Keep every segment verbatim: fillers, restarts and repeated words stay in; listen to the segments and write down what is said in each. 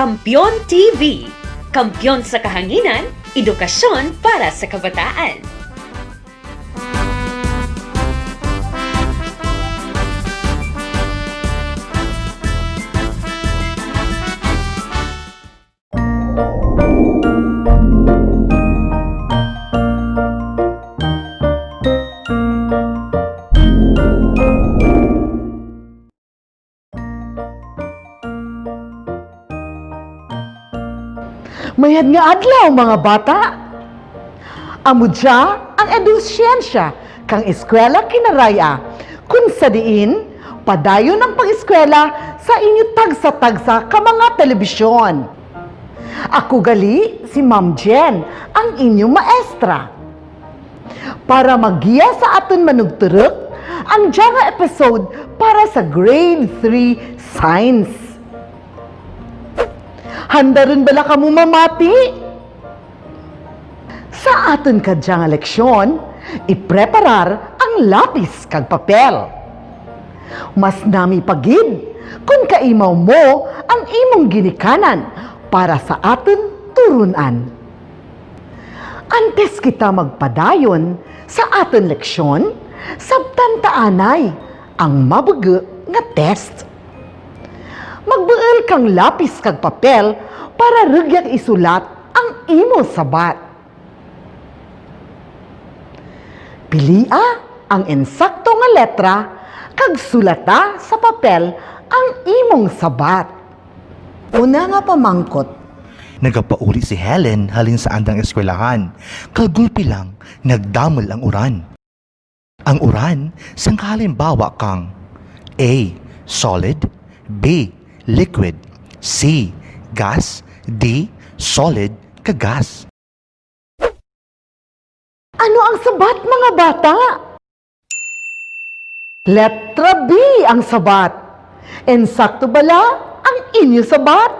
Kampeon T V, kampeon sa kahanginan, edukasyon para sa kabataan. Mayad nga adlaw, mga bata! Amo dya ang Edusyensya kang Eskwela Kinaray-a, kun sa diin padayon ang pag-eskwela sa inyo tagsa-tagsa ka mga telebisyon. Ako gali si Ma'am Jen, ang inyo maestra. Para maggiya sa atun manugturuk, ang dya nga episode para sa Grade three Science. Handa run bala kamo mamati? Sa atun kadya nga leksyon, ipreparar ang lapis kag papel. Mas nami pa gid kun kaimaw mo ang imong ginikanan para sa atun turun-an. Antes kita magpadayon sa atun leksyon, sabtan ta anay ang mabugu nga test. Magbuul kang lapis kag papel para rugyang isulat ang imo sabat. Pilia ang insakto nga letra kag sulata sa papel ang imong sabat. Una nga pamangkot. Nagapauli si Helen halin sa andang eskwelahan, kag gulpi lang nagdamul ang uran. Ang uran sangka halimbawa kang A, solid, B, liquid, C, gas, D, solid kag gas. Ano ang sabat, mga bata? Letra B ang sabat. Insakto bala ang inyo sabat?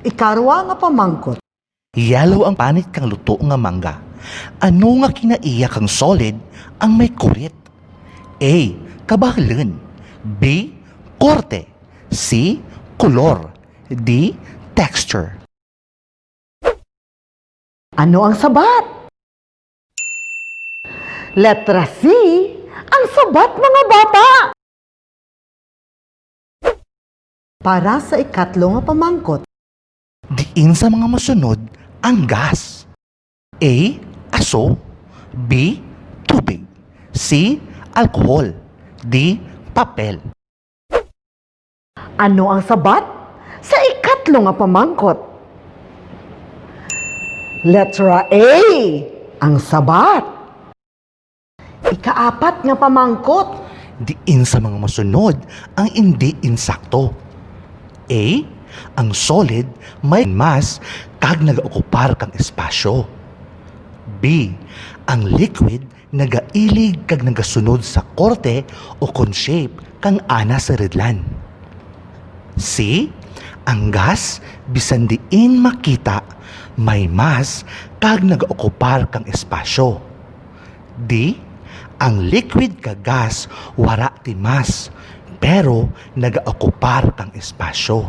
Ikarwa nga pamangkot. Yellow ang panit kang luto nga mangga. Ano nga kinaiya kang solid ang may kurit? A, kabahulun. B, korte. C, kolor. D, texture. Ano ang sabat? Letra C ang sabat, mga bata. Para sa ikatlo nga pamangkot. Diin sa mga masunod ang gas? A, aso. B, tubig. C, alkohol. D, papel. Ano ang sabat sa ikatlo nga pamangkot? Letra A ang sabat. Ikaapat nga pamangkot. Diin sa mga masunod ang indi insakto? A, ang solid may mass kag nagaokupar kang espasyo. B, ang liquid nagailig kag nagasunod sa korte ukon shape kang ana sa rudlan. C, ang gas bisan diin makita, may mass kag nagaokupar kang espasyo. D, ang liquid kag gas wara ti mass, pero nagaokupar kang espasyo.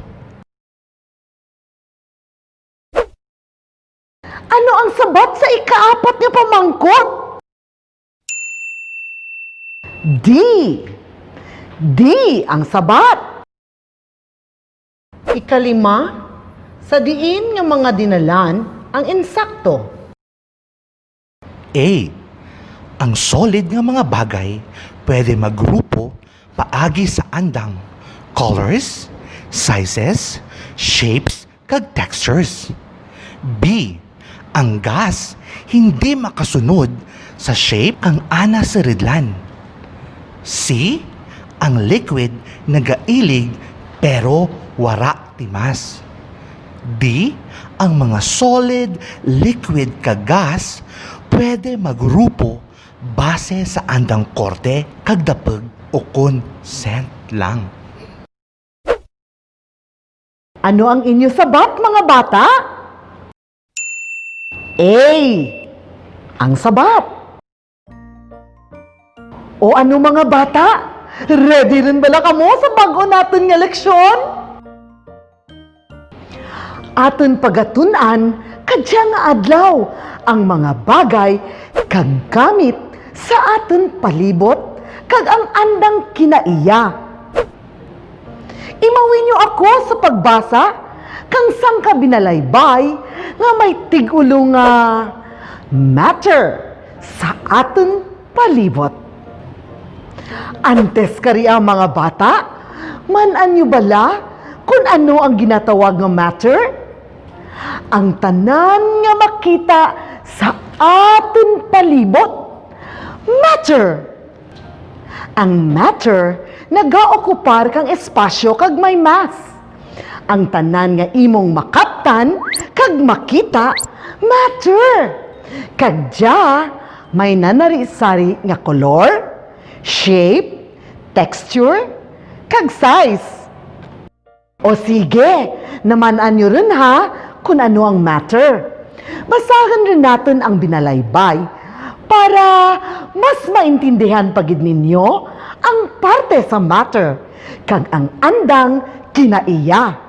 Ano ang sabat sa ikaapat nga pamangkot? D. D ang sabat. Ikalima, sa diin nga mga dinalan ang insakto? A. Ang solid nga mga bagay pwede maggrupo paagi sa andang colors, sizes, shapes, kag textures. B. Ang gas hindi makasunod sa shape kang ana sa rudlan. C. Ang liquid nagailig pero wara ti mass. D. Ang mga solid, liquid, kag gas pwede maggrupo base sa andang korte kag dapug ukon scent lang. Ano ang inyo sabat, mga bata? A ang sabat. O ano, mga bata? Ready run bala kamo sa bag-o natun nga leksyon? Atun pagatun-an kadya nga adlaw ang mga bagay kag gamit sa atun palibot kag ang andang kinaiya. Imaw ninyo ako sa pagbasa kang sangka binalaybay nga may tig-ulo nga matter sa atun palibot. Antes karia, mga bata, man-an nyo bala kon ano ang ginatawag nga matter? Ang tanan nga makita sa atun palibot, matter. Ang matter nagaokupar kang espasyo kag may mass. Ang tanan nga imong makaptan kag makita, matter. Kag dya, may nanari-sari nga kolor, shape, texture, kag size. O sige, naman-an nyo run ha kon ano ang matter. Basahun run natun ang binalaybay para mas maintindihan pa gid ninyo ang parte sa matter kag ang andang kinaiya.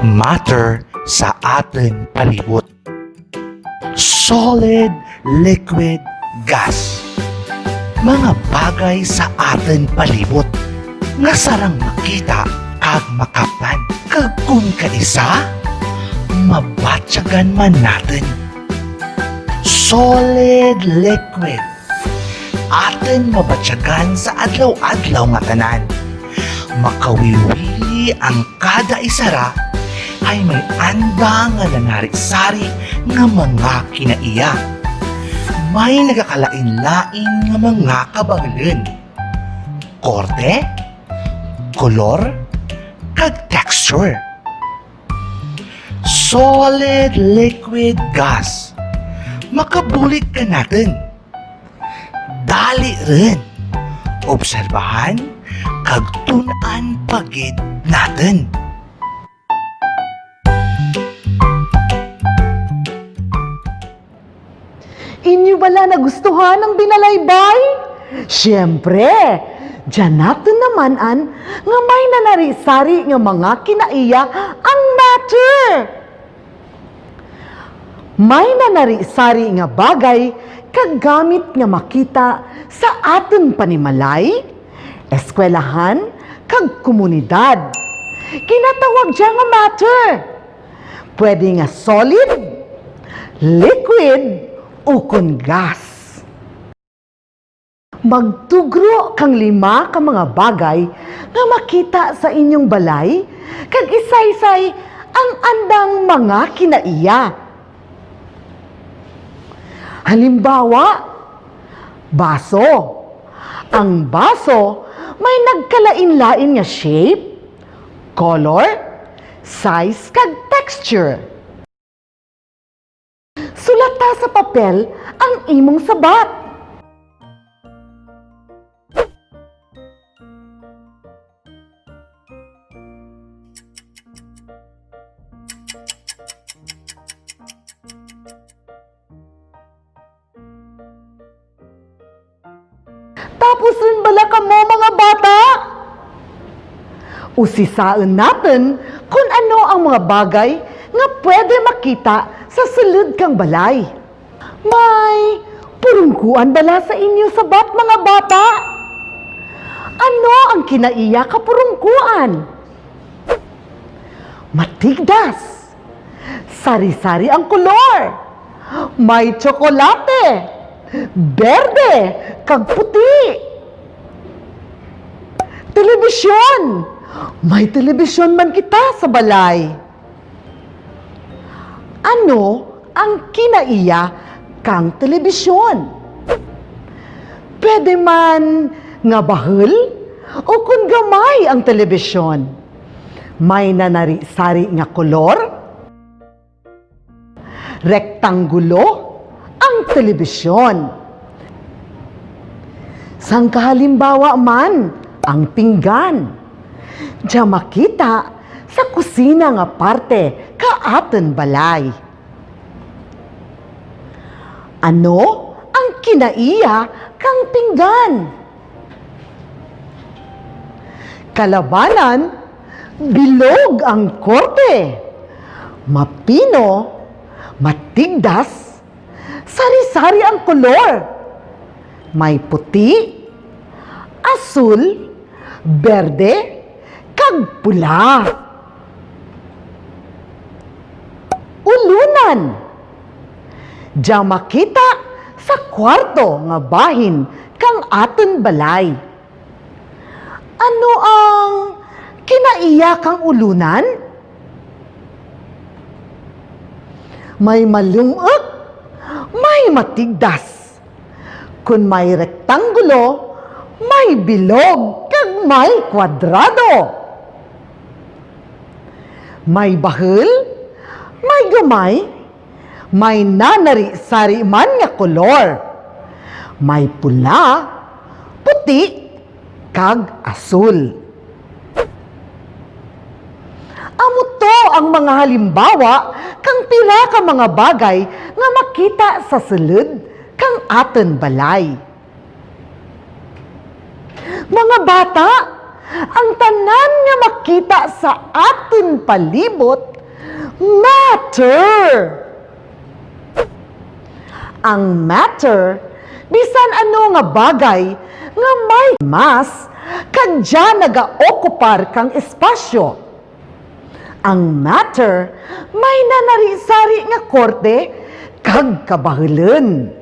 Matter sa atun palibot. Solid, liquid, gas. Mga bagay sa atun palibot nga sarang makita kag makaptan. Kag kon kaisa, mabatyagan man natun. Solid, liquid. Atun mabatyagan sa adlaw-adlaw nga tanan. Makawiwili ang kada isara hay may andang nga nanari-sari nga mga kinaiya. May nagakalain-lain nga mga kabahulun, korte, kolor, kag texture. Solid, liquid, gas. Makabulig kanatun. Dali run. Obserbahan kag tun-an pa gid natun. Inyo bala nagustuhan ang binalaybay? Siyempre, dyan natun naman-an nga may nanari-sari nga mga kinaiya ang matter. May nanari-sari nga bagay kag gamit nga makita sa atun panimalay, eskwelahan, kag komunidad. Ginatawag dya nga matter. Pwede nga solid, liquid, ukon gas. Magtugro kang lima ka mga bagay nga makita sa inyong balay, kag isaysay ang andang mga kinaiya. Halimbawa, baso. Ang baso may nagkalain-lain nga shape, color, size, kag texture. Sulata sa papel ang imong sabat. Tapos run bala kamo, mga bata? Usisaun natun kon ano ang mga bagay nga pwede makita sa sulud kang balay. May purungkuan bala sa inyo sabat, mga bata? Ano ang kinaiya ka purungkuan? Matigdas. Sari-sari ang kolor. May tsokolate, berde, kag puti. Telebisyon. May telebisyon man kita sa balay. Ano ang kinaiya kang telebisyon? Pwede man nga bahul ukon gamay ang telebisyon. May nanari-sari nga kolor. Rektanggulo ang telebisyon. Sangka halimbawa man ang pinggan. Dya makita sa kusina nga parte ka atun balay. Ano ang kinaiya kang pinggan? Kalabanan, bilog ang korte. Mapino, matigdas, sari-sari ang kolor. May puti, asul, berde, kag pula. Ulunan. Dya makita sa kwarto nga bahin kang atun balay. Ano ang kinaiya kang ulunan? May malum-ok, may matigdas. Kon may rektanggulo, may bilog, kag may kwadrado. May bahul, may gamay, may nanari-sari man nga kolor. May pula, puti, kag asul. Amo to ang mga halimbawa kang pira ka mga bagay nga makita sa sulud kang atun balay. Mga bata, ang tanan nga makita sa atun palibot, matter. Ang matter, bisan ano nga bagay nga may mass, kag dya nagaokupar kang espasyo. Ang matter, may nanari-sari nga korte kag kabahulun.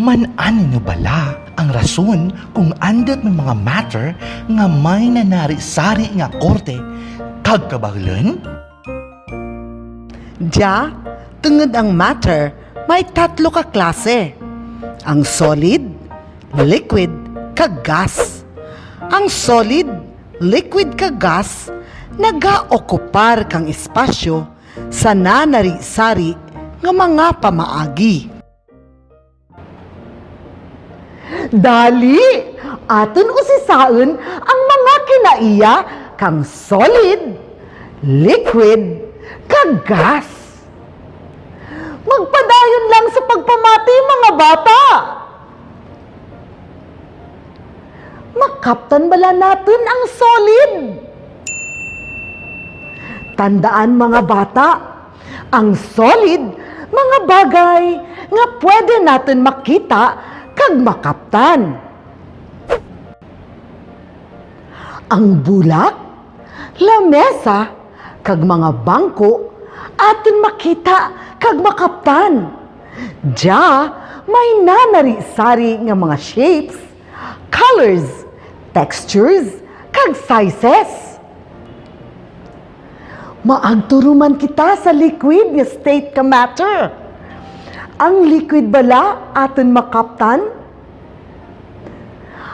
Man-an ninyo bala ang rason kon andut may mga matter nga may nanari-sari nga korte kag kabahulun? Dya, tungud ang matter, may tatlo ka klase. Ang solid, liquid, kag gas. Ang solid, liquid, kag gas, nagaokupar kang espasyo sa nanari-sari nga mga pamaagi. Dali, atun usisaun ang mga kinaiya kang solid, liquid, kag gas. Magpadayon lang sa pagpamati, mga bata. Makaptan bala natun ang solid? Tandaan, mga bata, ang solid, mga bagay nga pwede natun makita kag makaptan. Ang bulak, lamesa, kag mga bangko, atun makita kag makaptan. Dya, may nanari-sari nga mga shapes, colors, textures, kag sizes. Maagturo man kita sa liquid nga state ka matter. Ang liquid bala atun makaptan?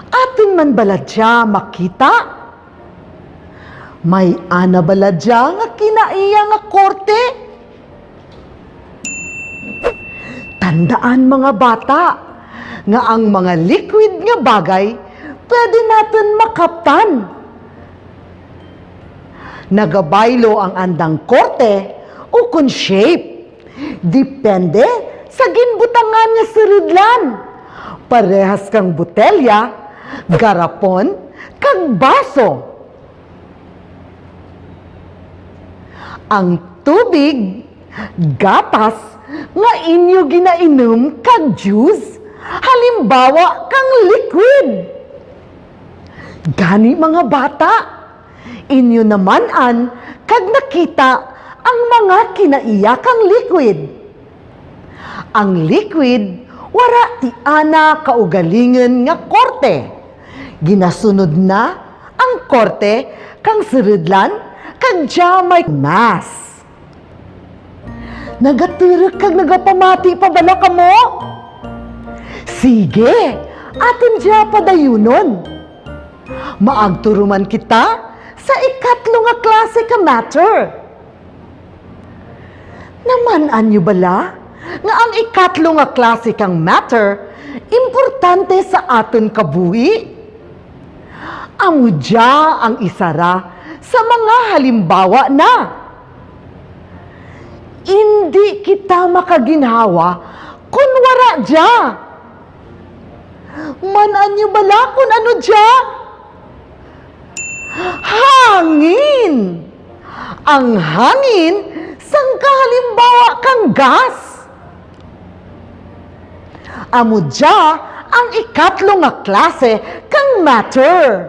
Atun man bala dya makita? May ana bala dya nga kinaiya nga korte? Tandaan, mga bata, nga ang mga liquid nga bagay pwede natun makaptan. Nagabaylo ang andang korte ukon shape. Depende sa ginbutangan nga surudlan. Parehas kang botelya, garapon, kag baso. Ang tubig, gatas, nga inyo ginainom kag juice, halimbawa kang liquid. Gani, mga bata, inyo naman-an kag nakita ang mga kinaiya kang liquid. Ang liquid, wara ti ana kaugalingun nga korte. Ginasunod na ang korte kang surudlan kag dya may mass. Nagaturuk kag nagapamati pa bala kamo? Sige, atun dya padayunon. Maagturo man kita sa ikatlo nga klase ka matter. Naman-an nyo bala nga ang ikatlo nga klase kang matter importante sa atun kabuhi? Amo dya ang isara Sa mga halimbawa na, indi kita makaginhawa kon wara dya. Man-an nyo bala kon ano dya? Hangin! Ang hangin, sangka halimbawa kang gas. Amo dya ang ikatlo nga klase kang matter.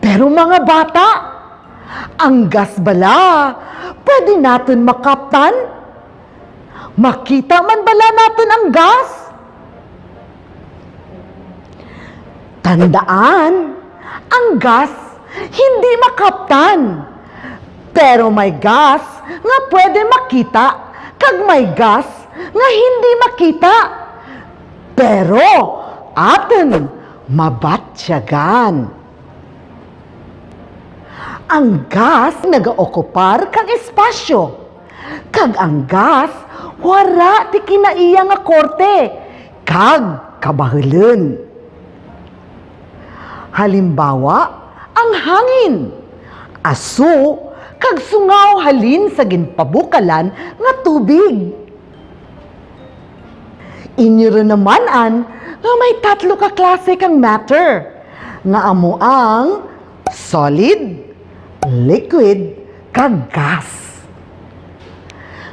Pero mga bata, ang gas bala, pwede natun makaptan? Makita man bala natun ang gas? Tandaan, ang gas hindi makaptan. Pero may gas nga pwede makita, kag may gas nga hindi makita. Pero atun mabatyagan. Ang gas nagaokupar kang espasyo. Kag ang gas, wara ti kinaiya nga korte kag kabahulun. Halimbawa, ang hangin, aso, kag sungaw halin sa ginpabukalan nga tubig. Inyo run naman-an nga may tatlo ka klase kang matter, nga amo ang solid, liquid, kag gas.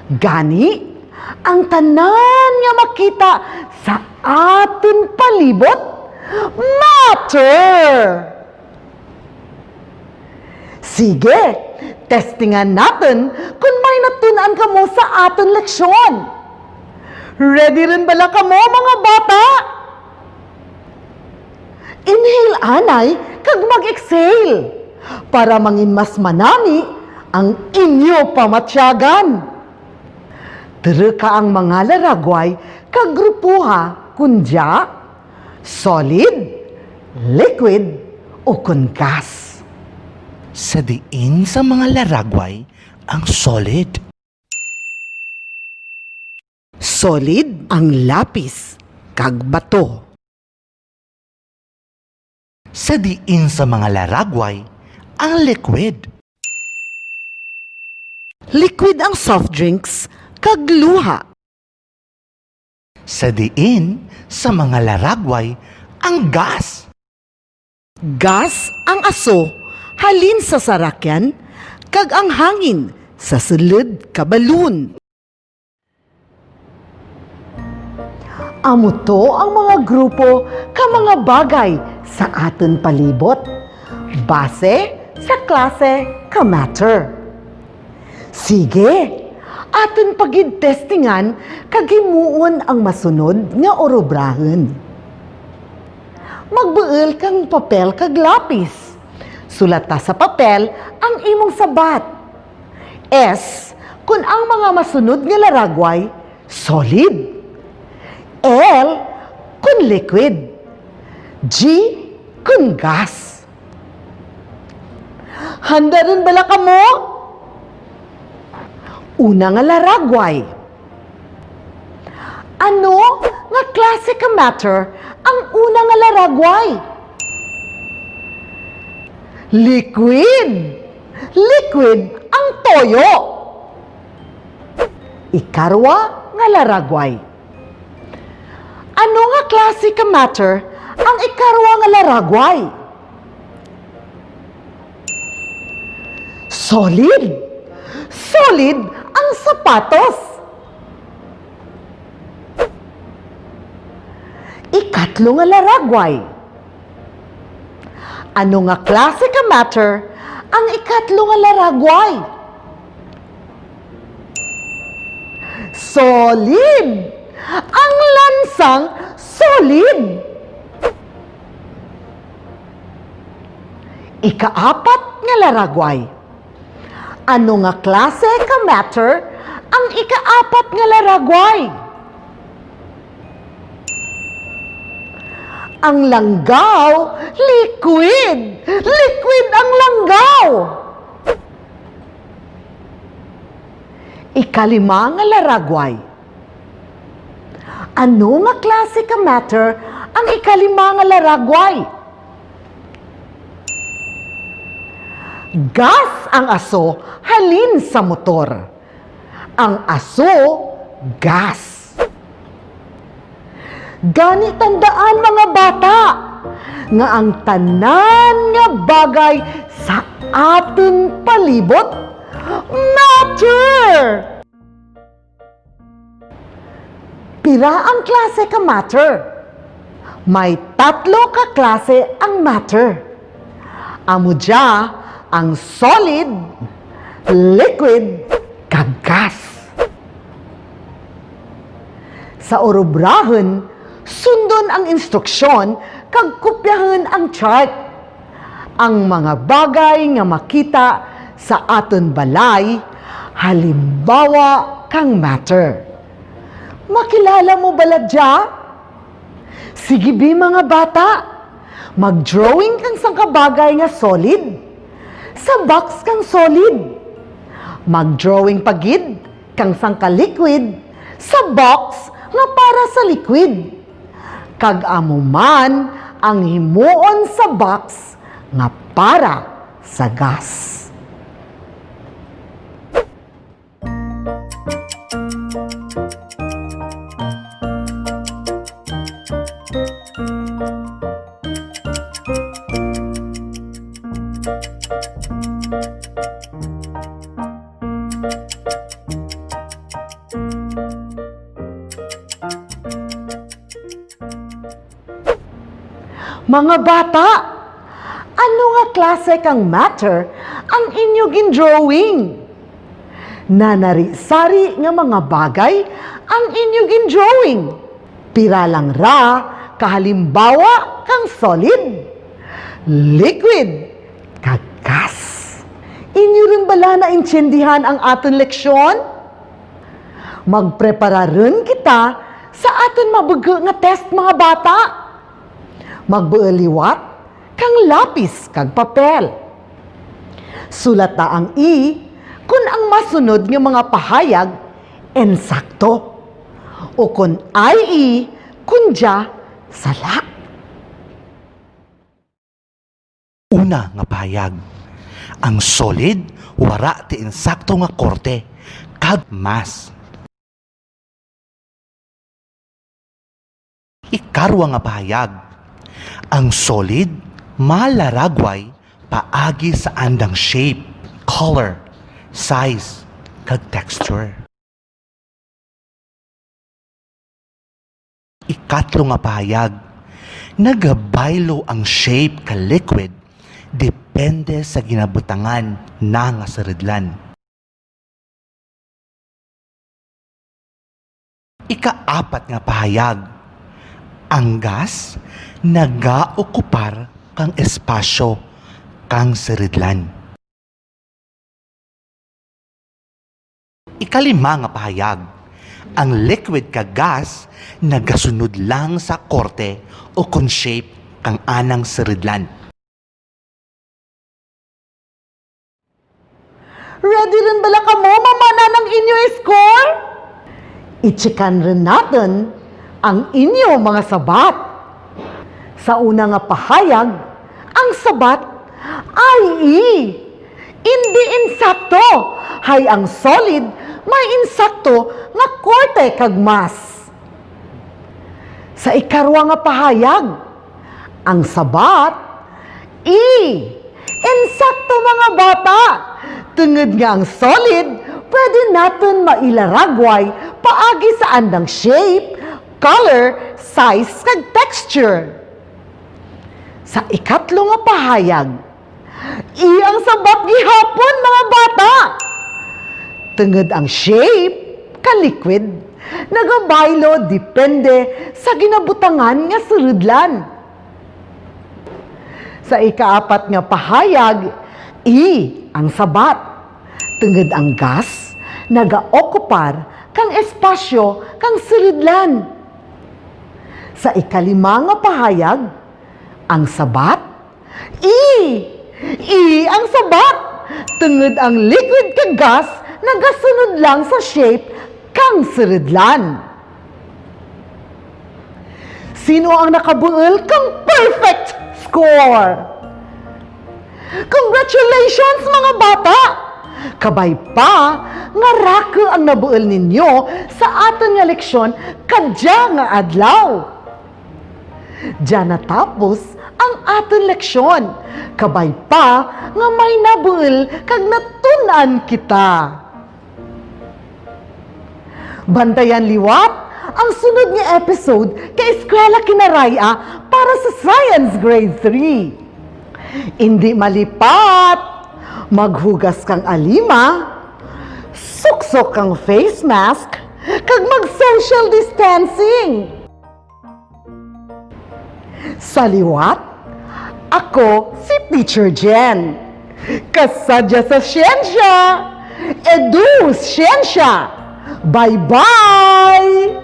Gani, ang tanan nga makita sa atun palibot, matter! Sige, testingan natun kon may natun-an kamo sa atun leksyon. Ready run bala kamo, mga bata? Inhale anay kag mag-exhale para mangin mas manami ang inyo pamatyagan. Turuka ang mga laragway kag grupoha kon dya, solid, liquid, ukon gas. Sa diin sa mga laragway ang solid? Solid ang lapis kag bato. Sa diin sa mga laragway ang liquid? Liquid ang soft drinks kag luha. Sa diin sa mga laragway ang gas? Gas ang aso halin sa sarakyan, kag ang hangin sa sulud ka balon. Amo to ang mga grupo ka mga bagay sa atun palibot, base sa klase ka matter. Sige, atun pa gid testingan kag himuon ang masunod nga urubrahun. Magbuul kang papel kag lapis. Sulata sa papel ang imong sabat. S, kon ang mga masunod nga laragway, solid. L, kon liquid. G, kon gas. Handa run bala kamo? Una nga laragway. Ano nga klase ka matter ang una nga laragway? Liquid. Liquid ang toyo. Ikarwa nga laragway. Ano nga klase ka matter ang ikarwa nga laragway? Solid. Solid ang sapatos. Ikatlo nga laragway. Ano nga klase ka matter ang ikatlo nga laragway? Solid! Ang lansang solid! Ikaapat nga laragway. Ano nga klase ka matter ang ikaapat nga laragway? Ang langgaw, liquid! Liquid ang langgaw! Ikalima nga laragway. Ano nga klase ka matter ang ikalima nga laragway? Gas ang aso halin sa motor. Ang aso, gas. Gani tandaan, mga bata, nga ang tanan nga bagay sa atun palibot matter. Pira ang klase ka matter? May tatlo ka klase ang matter. Amo dya ang solid, liquid, kag gas. Sa urubrahun, sundon ang instruksyon kag kopyahun ang chart. Ang mga bagay nga makita sa atun balay, halimbawa kang matter. Makilala mo bala dya? Sige bi, mga bata, mag-drawing kang sangka bagay nga solid sa box kang solid. Mag-drawing pa gid kang sangka liquid sa box nga para sa liquid. Kag amo man ang himuon sa box nga para sa gas. Mga bata, ano nga klase kang matter ang inyo gin-drawing? Nanari-sari nga mga bagay ang inyo gin-drawing. Pira lang ra ka halimbawa kang solid, liquid, kag gas. Inyo run bala naintindihan ang atun leksyon? Magprepara run kita sa atun mabug-o nga test, mga bata. Magbuul liwat kang lapis kag papel. Sulata ang E kon ang masunod nga mga pahayag insakto, ukon I E kon dya sala. Una nga pahayag, ang solid wara ti insakto nga korte kag mass. Ikarwa nga pahayag, ang solid malaragway paagi sa andang shape, color, size, kag texture. Ikatlo nga pahayag, nagabaylo ang shape ka liquid depende sa ginabutangan na nga surudlan. Ikaapat nga pahayag, ang gas nagaokupar kang espasyo kang surudlan. Ikalima nga pahayag, ang liquid kag gas nagasunod lang sa korte ukon shape kang anang surudlan. Ready run bala kamo mamana nang inyo score? I-checkan run natun ang inyo mga sabat. Sa una nga pahayag, ang sabat, I E. Indi insakto, hay ang solid may insakto nga korte kag mass. Sa ikarwa nga pahayag, ang sabat, E. Insakto, mga bata, tungod nga ang solid pwede natun mailaragway paagi sa andang shape, color, size, kag texture. Sa ikatlo nga pahayag, E ang sabat gihapon, mga bata. Tungod ang shape ka liquid nagabaylo depende sa ginabutangan nga surudlan. Sa ikaapat nga pahayag, E ang sabat. Tungod ang gas nagaokupar kang espasyo kang surudlan. Sa ikalima nga pahayag, ang sabat, E! E ang sabat! Tungod ang liquid kag gas nagasunod lang sa shape kang surudlan. Sin-o ang nakabuul kang perfect score? Congratulations, mga bata! Kabay pa nga raku ang nabuul ninyo sa atun nga leksyon kadya nga adlaw. Dya natapos ang atun leksyon. Kabay pa nga may nabuul kag natun-an kita. Bantayan liwat ang sunod nga episode kay Eskwela Kinaray-a para sa Science Grade three. Indi malipat, maghugas kang alima, suksok kang face mask, kag mag-social distancing. Sa liwat, ako si Teacher Jen. Kasadya sa siyensya, edu siyensya. Bye-bye!